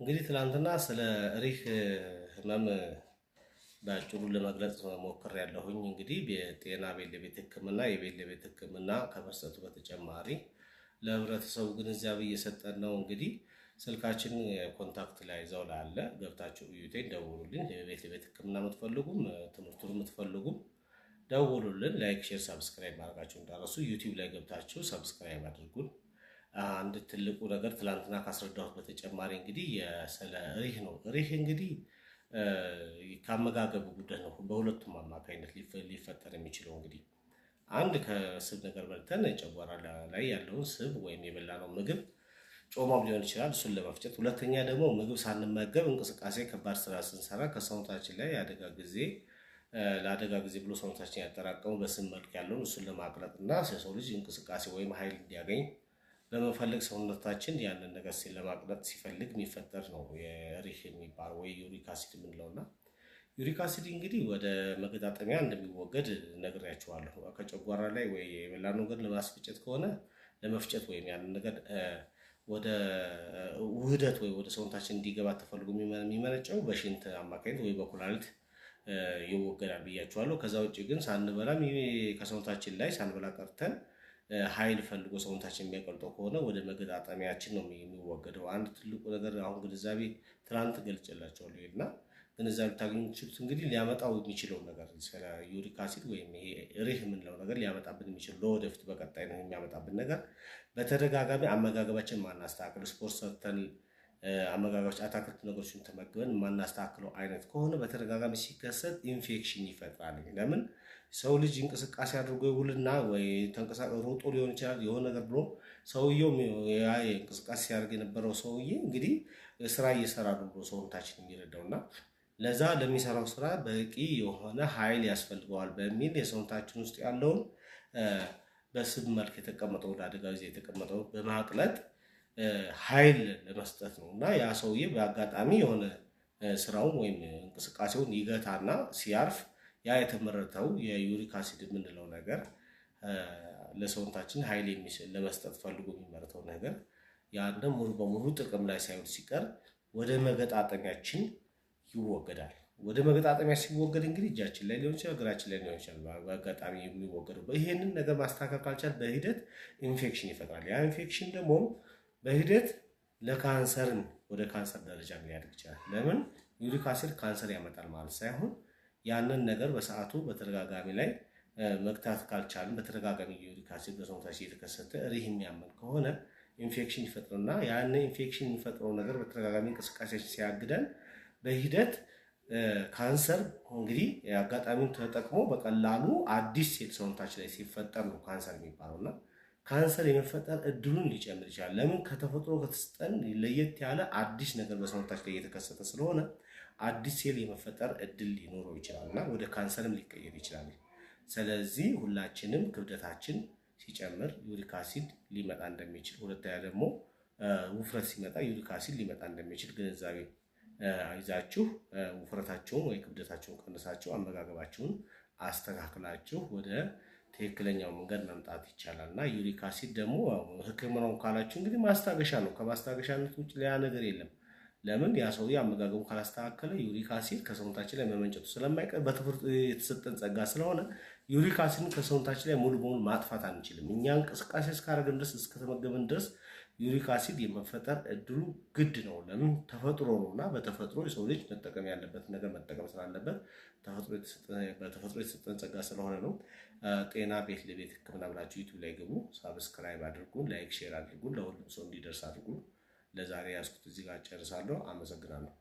እንግዲህ ትናንትና ስለ ሪህ ህመም በአጭሩ ለመግለጽ ሞክሬያለሁኝ። እንግዲህ የጤና ቤት ለቤት ሕክምና የቤት ለቤት ሕክምና ከመስጠቱ በተጨማሪ ለህብረተሰቡ ግንዛቤ እየሰጠን ነው። እንግዲህ ስልካችን contact ላይ እዛው ላይ አለ፣ ገብታችሁ እዩቴን፣ ደውሉልን። የቤት ለቤት ሕክምና የምትፈልጉም ትምህርቱን የምትፈልጉም ደውሉልን። Like፣ share፣ subscribe ማድረጋችሁ እንዳትረሱ። YouTube ላይ ገብታችሁ subscribe አድርጉን። አንድ ትልቁ ነገር ትላንትና ካስረዳሁት በተጨማሪ እንግዲህ ስለ ሪህ ነው። ሪህ እንግዲህ ከአመጋገብ ጉዳይ ነው። በሁለቱም አማካኝነት ሊፈጠር የሚችለው እንግዲህ አንድ ከስብ ነገር በልተን ጨጓራ ላይ ያለውን ስብ ወይም የበላነው ምግብ ጮማም ሊሆን ይችላል፣ እሱን ለመፍጨት። ሁለተኛ ደግሞ ምግብ ሳንመገብ እንቅስቃሴ ከባድ ስራ ስንሰራ ከሰውነታችን ላይ አደጋ ጊዜ ለአደጋ ጊዜ ብሎ ሰውነታችን ያጠራቀሙ በስብ መልክ ያለውን እሱን ለማቅለጥ እና የሰው ልጅ እንቅስቃሴ ወይም ኃይል እንዲያገኝ በመፈለግ ሰውነታችን ያንን ነገር ለማቅለጥ ሲፈልግ የሚፈጠር ነው የሪህ የሚባለው ወይ uric acid የምንለው። እና uric acid እንግዲህ ወደ መገጣጠሚያ እንደሚወገድ ነግሬያችኋለሁ። ከጨጓራ ላይ ወይ የበላነው ነገር ለማስፈጨት ከሆነ ለመፍጨት ወይም ያንን ነገር ወደ ውህደት ወይ ወደ ሰውነታችን እንዲገባ ተፈልጎ የሚመነጨው በሽንት አማካኝነት ወይ በኩላሊት ይወገዳል ብያችኋለሁ። ከዛ ውጭ ግን ሳንበላ ከሰውነታችን ላይ ሳንበላ ቀርተን ኃይል ፈልጎ ሰውነታችን የሚያቀልጠው ከሆነ ወደ መገጣጠሚያችን ነው የሚወገደው። አንድ ትልቁ ነገር አሁን ግንዛቤ ትናንት ገልጬላችኋለሁ እና ግንዛቤ ታገኙ የምትችሉት እንግዲህ ሊያመጣው የሚችለው ነገር ስለ uric acid ወይም ይሄ ሪህ የምንለው ነገር ሊያመጣብን የሚችለው ለወደፊት በቀጣይ ነው የሚያመጣብን ነገር በተደጋጋሚ አመጋገባችን ማናስተካክል፣ ስፖርት ሰርተን አመጋገባችን አታክልት ነገሮችን ተመግበን የማናስተካክለው አይነት ከሆነ በተደጋጋሚ ሲከሰት ኢንፌክሽን ይፈጥራል። ለምን ሰው ልጅ እንቅስቃሴ አድርጎ ይውልና ወይ ተንቀሳቅሶ ሮጦ ሊሆን ይችላል የሆነ ነገር ብሎ ሰውየው ያ እንቅስቃሴ ሲያደርግ የነበረው ሰውዬ እንግዲህ ስራ እየሰራ ነው ብሎ ሰውነታችን የሚረዳው እና ለዛ ለሚሰራው ስራ በቂ የሆነ ኃይል ያስፈልገዋል በሚል የሰውነታችን ውስጥ ያለውን በስብ መልክ የተቀመጠው ለአደጋ ጊዜ የተቀመጠው በማቅለጥ ኃይል ለመስጠት ነው። እና ያ ሰውዬ በአጋጣሚ የሆነ ስራውን ወይም እንቅስቃሴውን ይገታና ሲያርፍ ያ የተመረተው የ uric acid የምንለው ነገር ለሰውነታችን ኃይል ለመስጠት ፈልጎ የሚመረተው ነገር ያንን ሙሉ በሙሉ ጥቅም ላይ ሳይውል ሲቀር ወደ መገጣጠሚያችን ይወገዳል። ወደ መገጣጠሚያ ሲወገድ እንግዲህ እጃችን ላይ ሊሆን ይችላል፣ እግራችን ላይ ሊሆን ይችላል። በአጋጣሚ የሚወገደው ይሄንን ነገር ማስተካከል ካልቻል በሂደት ኢንፌክሽን ይፈጥራል። ያ ኢንፌክሽን ደግሞ በሂደት ለካንሰርን ወደ ካንሰር ደረጃ ሊያድግ ይችላል። ለምን uric acid ካንሰር ያመጣል ማለት ሳይሆን ያንን ነገር በሰዓቱ በተደጋጋሚ ላይ መግታት ካልቻልን በተደጋጋሚ uric acid በሰውነታችን እየተከሰተ ሪህ የሚያመን ከሆነ ኢንፌክሽን ይፈጥርና ያን ኢንፌክሽን የሚፈጥረው ነገር በተደጋጋሚ እንቅስቃሴያችን ሲያግደን በሂደት ካንሰር እንግዲህ አጋጣሚውን ተጠቅሞ በቀላሉ አዲስ ሴል ሰውነታችን ላይ ሲፈጠር ነው ካንሰር የሚባለው እና ካንሰር የመፈጠር እድሉን ሊጨምር ይችላል። ለምን ከተፈጥሮ ከተሰጠን ለየት ያለ አዲስ ነገር በሰውነታችን ላይ እየተከሰተ ስለሆነ አዲስ ሴል የመፈጠር እድል ሊኖረው ይችላል እና ወደ ካንሰርም ሊቀየር ይችላል። ስለዚህ ሁላችንም ክብደታችን ሲጨምር uric acid ሊመጣ እንደሚችል፣ ሁለተኛ ደግሞ ውፍረት ሲመጣ uric acid ሊመጣ እንደሚችል ግንዛቤ ይዛችሁ ውፍረታችሁን ወይ ክብደታችሁን ቀንሳችሁ አመጋገባችሁን አስተካክላችሁ ወደ ትክክለኛው መንገድ መምጣት ይቻላል። እና uric acid ደግሞ ሕክምናውን ካላችሁ እንግዲህ ማስታገሻ ነው። ከማስታገሻነት ውጭ ሌላ ነገር የለም። ለምን ያ ሰውዬ አመጋገቡ ካላስተካከለ uric acid ከሰውነታችን ላይ መመንጨቱ ስለማይቀር በተፈጥሮ የተሰጠን ጸጋ ስለሆነ uric acid ን ከሰውነታችን ላይ ሙሉ በሙሉ ማጥፋት አንችልም። እኛ እንቅስቃሴ እስካደረግን ድረስ እስከተመገብን ድረስ uric acid የመፈጠር እድሉ ግድ ነው። ለምን ተፈጥሮ ነው እና በተፈጥሮ የሰው ልጅ መጠቀም ያለበት ነገር መጠቀም ስላለበት በተፈጥሮ የተሰጠን ጸጋ ስለሆነ ነው። ጤና ቤት ለቤት ሕክምና ብላችሁ YouTube ላይ ግቡ፣ subscribe አድርጉን፣ like share አድርጉን፣ ለሁሉም ሰው እንዲደርስ አድርጉ። ለዛሬ ያዝኩት እዚህ ጋር ጨርሳለሁ። አመሰግናለሁ።